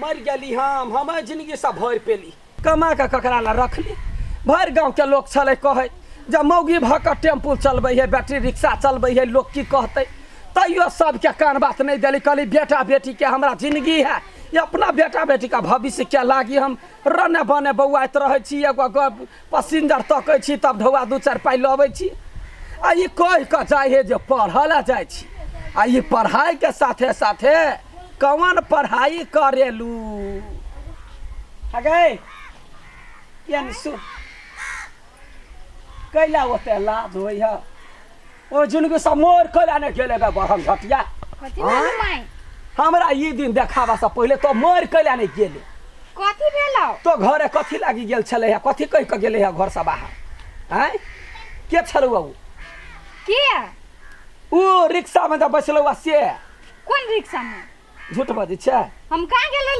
मरि गेली हम हम जिनगीसँ भरि पेली कमा कऽ ककरा लए रखली भरि गाँवके लोक छलै कहै जे मौगी भऽ कऽ टेम्पू चलबै है बैटरी रिक्शा चलबै है लोक की कहतै तैयो सबके कान बात नहि देली कहली बेटा बेटीके हमरा जिनगी है ई अपना बेटा बेटीके भविष्यके लागी हम रने बने बौआइत रहै छी एगो गप पसिंजर तकै छी तब ढौआ दू चारि पाइ लबै छी आ ई कहि कऽ जाइ है जे पढ़ऽ लए जाइ छी आ ई पढ़ाइके साथे साथे कवन पढ़ाइ करेलू अगे यानी सु कैला ओते लाज होइ है ओ जिनगी सब मोर कैला ने गेले गे बरहम घटिया कथी भेल माय हमरा ई दिन देखाबा से पहिले तो मोर कैला ने गेले कथी भेलौ तो घरे कथी लागि गेल छलै है कथी कहि कऽ गेलै है घर से बाहर आँय के छलौ उ के उ रिक्शा में जब बैसलौ से कोन रिक्शा में झूठ बजै छै हम कहाँ गेल रहली?